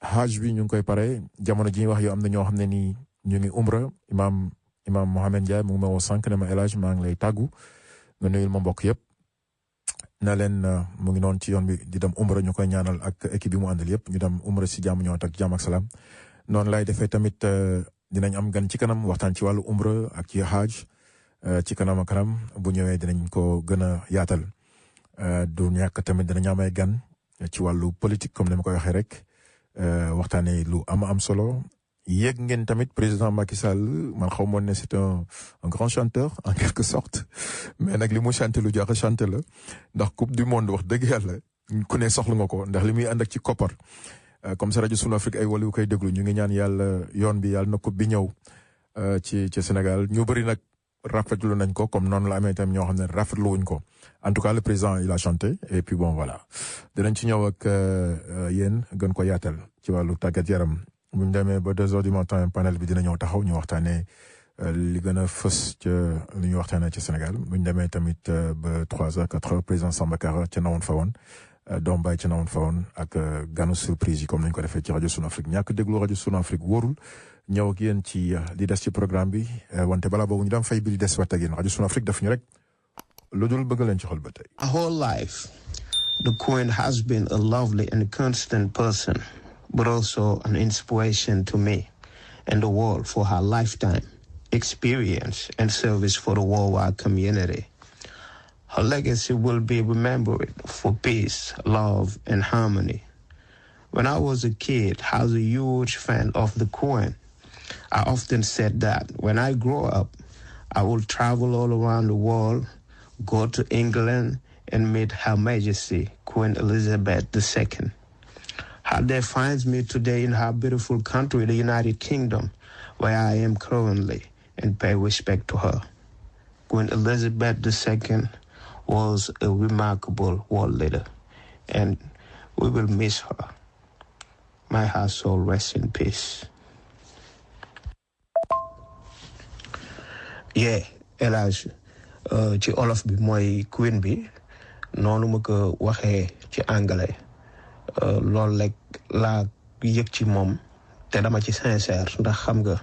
hajj bi ñu ngi koy pare jamono ji wax yow am na ñoo xam ne nii ñu ngi umra imam Mohamed Ndiaye mu ngi ma woo sànq ne ma El Hadj maa ngi lay tàggu nga nuyul ma mbokk yëpp na leen mu ngi noonu ci yoon bi di dem umra ñu koy ñaanal ak équipe bi mu àndal yëpp ñu dem umra si jàmm ñëwaat ak jàmm ak salaam noonu lay defee tamit dinañ am gan ci kanam waxtaan ci wàllu umra ak ci hajj ci kanam ak kanam bu ñëwee dinañ ko gën a yaatal du ñàkk tamit dinañ am ay gan ci wàllu politique comme ni ma koy waxee rek waxtaanee lu am solo yéeg ngeen tamit président Macky Sall man xaw ma ne c'est un grand chanteur en quelque sorte mais nag li mu chanté lu joxe chanté la ndax coupe du monde wax dëgg yàlla ku ne soxla nga ko ndax li muy ànd ak ci koppar comme ça rajo Sunu Afrique ay wàllu koy déglu ñu ngi ñaan yàlla yoon bi yàlla na coupe bi ñëw ci Sénégal ñu bëri nag rafetlu nañ ko comme noonu la amee tam ñoo xam ne rafetlu wuñ ko en tout cas le président il a chanté et puis bon voilà dinañ ci ñëw ak yéen gën ko yaatal ci wàllu tàggat yaram. bu ñu demee ba 2 heures du matin panel bi dina ñëw taxaw ñu waxtaanee li gën a fës ca li ñu waxtaanee ci Sénégal bu ñu demee tamit ba 3 heures 4 heures président Samba Kara ca nawoon fa woon doom baay ca nawoon fa woon ak ganu surprise yi comme nañu ko defee ci rajo Sunu Afrique ñàkk déglu rajo Sunu Afrique wóorul ñëw ak yéen ci li des ci programme bi wante balaa boobu ñu daan fay bi li des waat ak yéen rajo Sunu Afrique daf ñu rek lu dul bëgg leen ci xol ba tey. My whole life, the Queen has been a lovely and constant person, but also an inspiration to me and the world for her lifetime, experience, and service for the worldwide community. Her legacy will be remembered for peace, love, and harmony. When I was a kid, I was a huge fan of the Queen. I often said that when I grow up, I will travel all around the world, go to England, and meet Her Majesty, Queen Elizabeth II. Her death finds me today in her beautiful country, the United Kingdom, where I am currently, and pay respect to her. Queen Elizabeth II was a remarkable world leader, and we will miss her. May her soul rest in peace. Yeah, El Hadj ci olof bi mooy Queen bi noonu ma ko waxee ci anglais. Loolu rek laa yëg ci moom te dama ci sincère ndax xam nga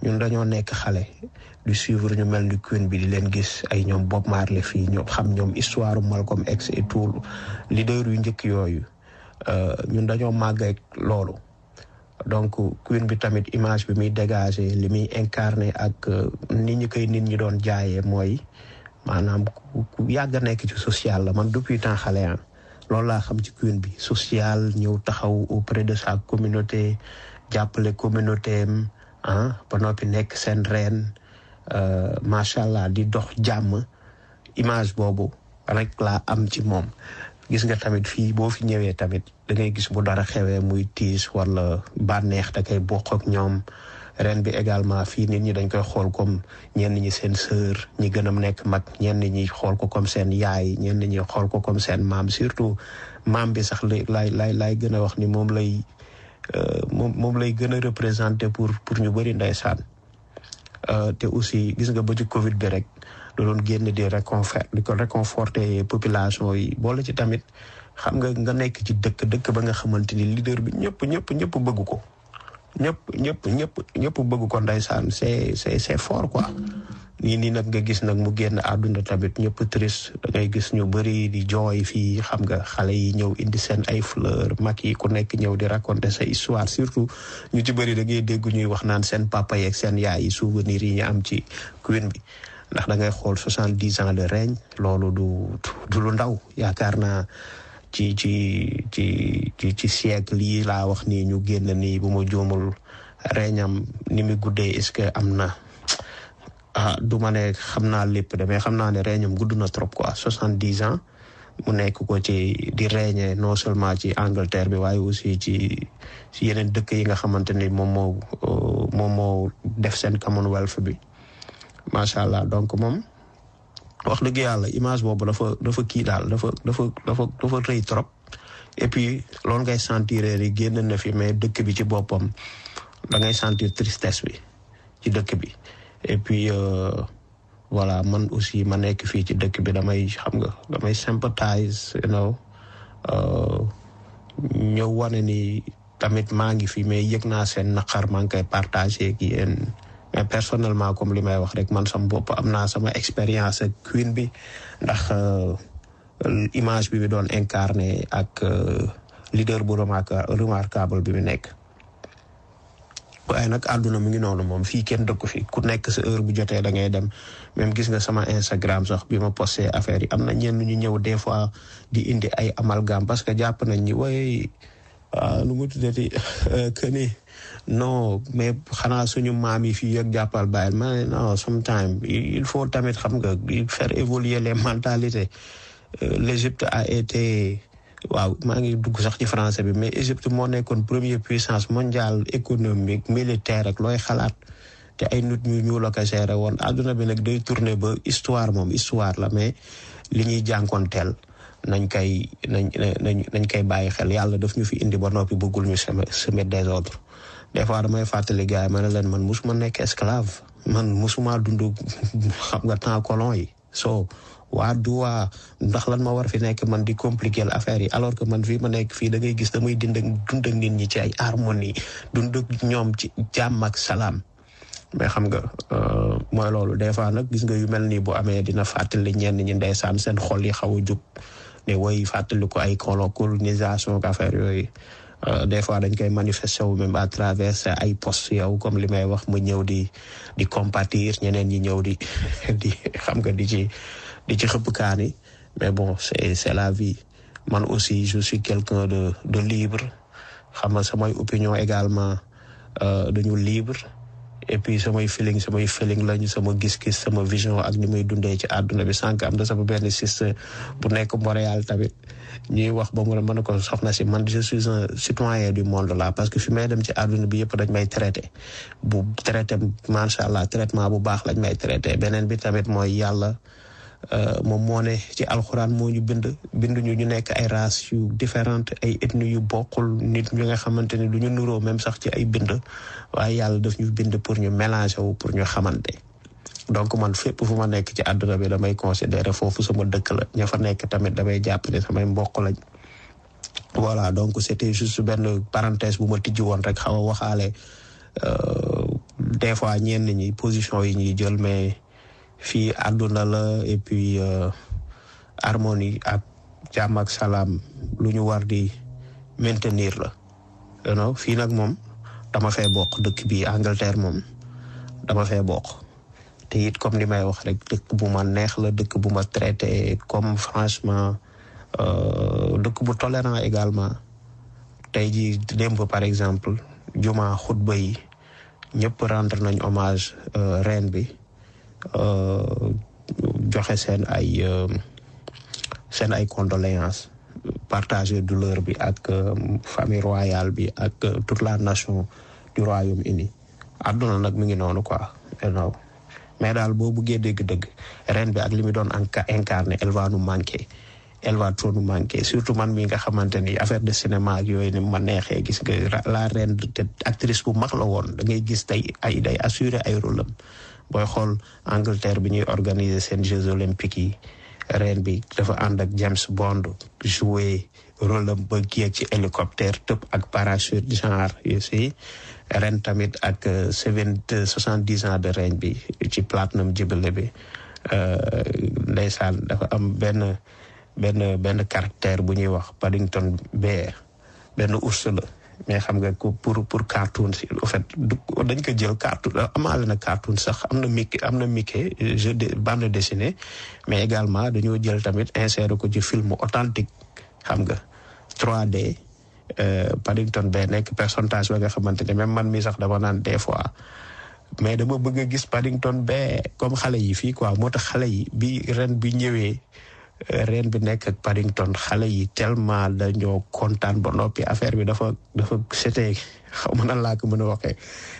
ñun dañoo nekk xale di suivre ñu mel ni Queen bi di leen gis ay ñoom Bob Marley fii ñoom xam ñoom histoire Malcolm X et tout leader yu njëkk yooyu ñun dañoo màgg ak loolu donc Queen bi tamit image bi muy dégager li muy incarné ak nit ñi doon jaayee mooy maanaam ku yàgg a nekk ci social la man depuis temps xale loolu laa xam ci Queen bi social ñëw taxaw auprès de sa communauté jàppale communauté am ba noppi nekk seen reine macha allah di dox jàmm image boobu rek laa am ci moom. gis nga tamit fii boo fi ñëwee tamit da ngay gis bu dara xewee muy tiis wala bànneex da koy bokk ak ñoom ren bi également fii nit ñi dañ koy xool comme ñenn ñi seen sœur ñi gën a nekk mag ñenn ñi xool ko comme seen yaay ñenn ñi xool ko comme seen maam surtout maam bi sax lay gën a wax ni moom lay gën a représenter pour ñu bëri ndeysaan te aussi gis nga ba ci Covid bi rek da doon génn di réconforter population yi boole ci tamit xam nga nekk ci dëkk ba nga xamante ni leader bi ñëpp bëgg ko ñëpp bëgg ko ndeysaan c'est fort quoi nii nag nga gis nag mu génn àdduna tamit ñëpp triste da ngay gis ñu bëri di jooy fii xam nga xale yi ñëw indi seen ay fleur mag yi ku nekk ñëw di raconter sa histoire surtout ñu ci bëri da ngay dégg ñuy wax naan seen papa yeeg seen yaay yi souvenirs yi ñu am ci Queen bi ndax da ngay xool 70 ans de règne loolu du lu ndaw yaakaar naa ci siècle yi laa wax nii ñu génn nii bu ma joomul règnam ni mu guddee est-ce que am na du ma ne xam naa lépp de mais xam naa ne règnam gudd na trop quoi 70 ans mu nekk ko ci di régner non seulement ci Angleterre bi waaye aussi ci yeneen dëkk yi nga xamante ni moom moo def seen Commonwealth bi macha allah donc moom wax dëgg yàlla image boobu dafa kii daal dafa rëy trop et puis loolu ngay sentir ni génn na fi mais dëkk bi ci boppam da ngay sentir tristesse bi ci dëkk bi et puis voilà man aussi ma nekk fii ci dëkk bi damay sympathize ñëw wane ni tamit maa ngi fi mais yëg naa seen naqar maa ngi koy partagé ak yéen mais personnellement comme li may wax rek man sama bopp am naa sama expérience ak Queen bi ndax image bi doon incarné ak leader bu remarquable bi mu nekk. waaye nag àdduna mu ngi noonu moom fii kenn dëkku fi ku nekk sa heure bu jotee da ngay dem même gis nga sama Instagram sax bi ma posté affaire yi am na ñenn ñu ñëw des fois di indi ay amalgame parce que jàpp nañ ni way lu mu tuddati que ni non mais xanaa suñu maam yi fii yëg jàppal bàyyil ma ne non sometimes il faut tamit xam nga faire évoluer les mentalités. L'Égypte a été waaw maa ngi dugg sax ci français bi mais Égypte moo nekkoon première puissance mondiale économique militaire ak looy xalaat te ay nit ñu la ko géré woon àdduna bi nag day tourner ba histoire moom histoire la mais li ñuy jànkoonteel nañ koy bàyyi xel yàlla daf ñu fi indi ba noppi bëggul ñu semer désordre. des fois damay fàttali gars yi ma ne leen man musuma nekk esclave man musuma dund xam nga temps colon yi waa ndax lan ma war fi nekk man di compliquer l'affaire yi alors que man fii ma nekk fii da ngay gis damay dund ak nit ñi ci ay harmonie dund ak ñoom ci jàmm ak salaam mais xam nga mooy loolu des fois nag gis nga yu mel nii bu amee dina fàttali ñenn ñi ndeysaan seen xol yi xaw a jub ne woy fàttali ko ay colonisation ak affaire yooyu des fois dañ koy manifester wu même à travers ay posts yow comme li may wax ma ñëw di compatir ñeneen ñi ñëw di xam nga di ci xëpp kaani mais bon c'est la vie man aussi je suis quelqu'un de libre xam nga samay opinion également dañu libre et puis samay feeling lañu sama gis-gis sama vision ak ni may dundee ci àdduna bi sànq am na sama benn sister bu nekk Montréal tamit ñuy wax ba mu mën ko soxna si man je suis un citoyen du monde là parce que fi may dem ci àdduna bi yëpp dañ may traité macha allah traitement bu baax lañ may traité beneen bi tamit mooy yàlla moom moo ne ci alxuraan moo ñu binduñu ñu nekk ay races yu différentes ay ethnies yu bokkul nit ñu nga xamante ni du ñu nuroo même sax ci ay bind waaye yàlla daf ñu bind pour ñu mélanger wu pour ñu xamante donc man fépp fu ma nekk ci àdduna bi damay considérer foofu sama dëkk la ña fa nekk tamit damay jàpp ne samay mbokk lañ voilà donc c'était juste benn parenthèse bu ma tijji woon rek xaw a waxaale des fois ñenn ñi position yi ñuy jël mais fii àdduna la et puis harmonie ak jàmm ak salaam lu ñu war di maintenir la you know fii nag moom dama fee bokk dëkk bi Angleterre moom dama fee bokk te it comme ni may wax rek dëkk bu ma neex la dëkk bu ma traité comme franchement dëkk bu tolérant également tey ji démb par exemple juma xutba yi ñëpp rendre nañ hommage reine bi joxe seen ay condoléances partager douleur bi ak famille royale bi ak toute la nation du Royaume-Uni àdduna nag mi ngi noonu quoi mais daal boo buggee dégg-dëgg reine bi ak li mu doon incarné elle va nous manquer elle va trop nous manquer surtout man mi nga xamante ni affaire de cinéma ak yooyu ni ma neexee gis nga la reine te actrice bu mag la woon da ngay gis day assurer ay rôle am booy xool Angleterre bi ñuy organiser seen Jeux olympiques yi reine bi dafa ànd ak James Bond jouer rôle am ba kii ci hélicoptère tëb ak parachute genre you see ren tamit ak 70 ans de règne bi ci platinum jubilee bi ndeysaan dafa am benn caractère bu ñuy wax Paddington Bear benn ours la mais xam nga ko pour cartoon si en fait dañ ko jël cartoon amaale na cartoon sax am na Mickey jeu de bande dessinée mais également dañoo jël tamit insérer ko ci film authentique xam nga 3D Paddington Bear nekk personnage ba nga xamante ne même man mi sax dama naan des fois mais dama bëgg a gis Paddington Bear comme xale yi fii quoi moo tax xale yi bi ren bi ñëwee reen bi nekk ak Paddington xale yi tellement dañoo kontaan ba noppi affaire bi dafa c'était xaw ma nan laa ko mën a waxee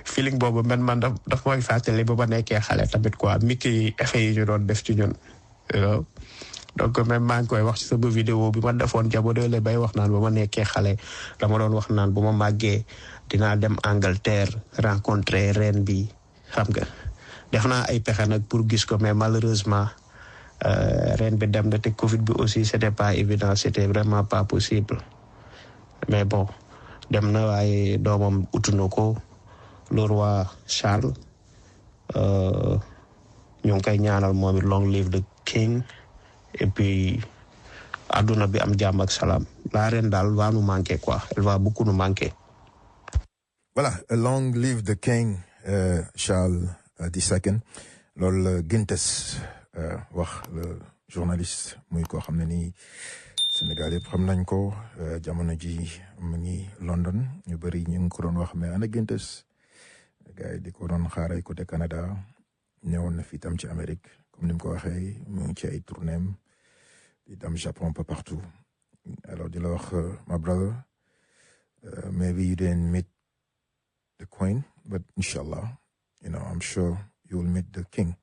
feeling boobu man daf mooy fàttali ba ma nekkee xale tamit quoi Mickey effet yi ñu doon def ci ñun donc même maa ngi koy wax ci sama vidéo bi ma defoon jamono la bay wax naan ba ma nekkee xale dama doon wax naan bu ma màggee dinaa dem Angleterre rencontrer reine bi xam nga def naa ay pexe nag pour gis ko mais malheureusement ren bi dem na te Covid bi aussi c'était pas évident, c'était vraiment pas possible mais bon dem na waaye doomam utu na ko le roi Charles ñu ngi koy ñaanal moom it long live the king et puis àdduna bi am jàmm ak salaam. La reine daal va nous manquer quoi, elle va beaucoup nous manquer. Voilà, long live the king Charles II loolu Gintes wax le journaliste muy koo xam ne nii Sénégal yëpp xam nañ ko jamono ji mu ngi London ñu bëri ñu ngi ko doon wax mais ana Gintes gars yi di ko doon xaaray côté Canada ñëwoon na fii tam ci Amérique comme ni mu ko waxee mu ngi ci ay tournéem di dem Japon un peu partout alors di la wax my brother maybe you didn't meet the queen but inshallah I'm sure you will meet the king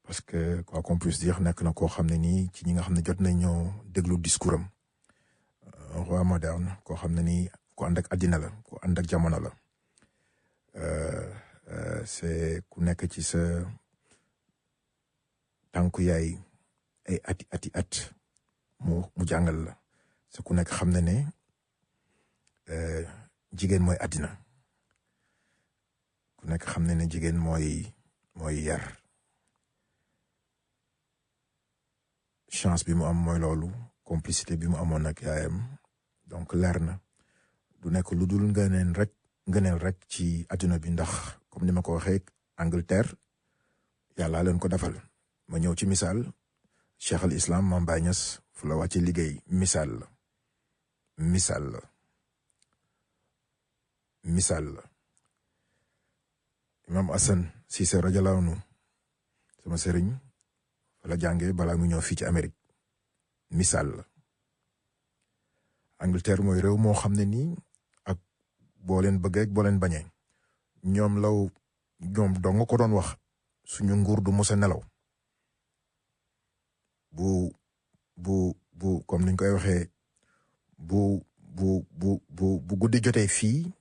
parce que quoi qu'on puisse dire nekk na koo xam ne nii ci ñi nga xam ne jot nañoo déglu discours am roi moderne koo xam ne nii ku ànd ak àddina la ku ànd ak jamono la c'est ku nekk ci sa tànku yaay ay at mu jàngal la c'est ku nekk xam ne jigéen mooy àddina ku nekk xam ne jigéen mooy yar chance bi mu am mooy loolu complicité bi mu amoon ak yaayam donc leer na du nekk lu dul ngëneel rek ci àdduna bi ndax comme ni ma ko waxee Angleterre yàlla leen ko defal ma ñëw ci misaal Cheikh al Islam Mame Baye Niass fu la wàcce liggéey misaal la Imam Hassan Cissé radiyallahu anhu sama sëriñ fa la jàngee balaa mu ñëw fii ci Amérique misaal la Angleterre mooy réew moo xam ne nii ak boo leen bëggee ak boo leen bañee ñoom dong nga ko doon wax suñu nguur du mos a nelaw bu comme niñ koy waxee bu guddi jotee fii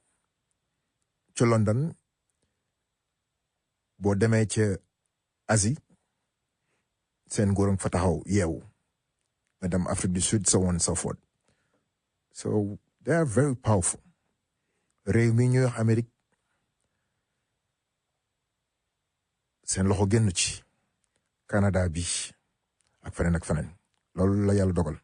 ci London boo demee ca Asie seen nguur fa taxaw yeewu nga dem Afrique du Sud so on so forth so they are very powerful réew mi ñuy wax Amérique seen loxo génn ci Canada bi ak feneen loolu la yàlla dogal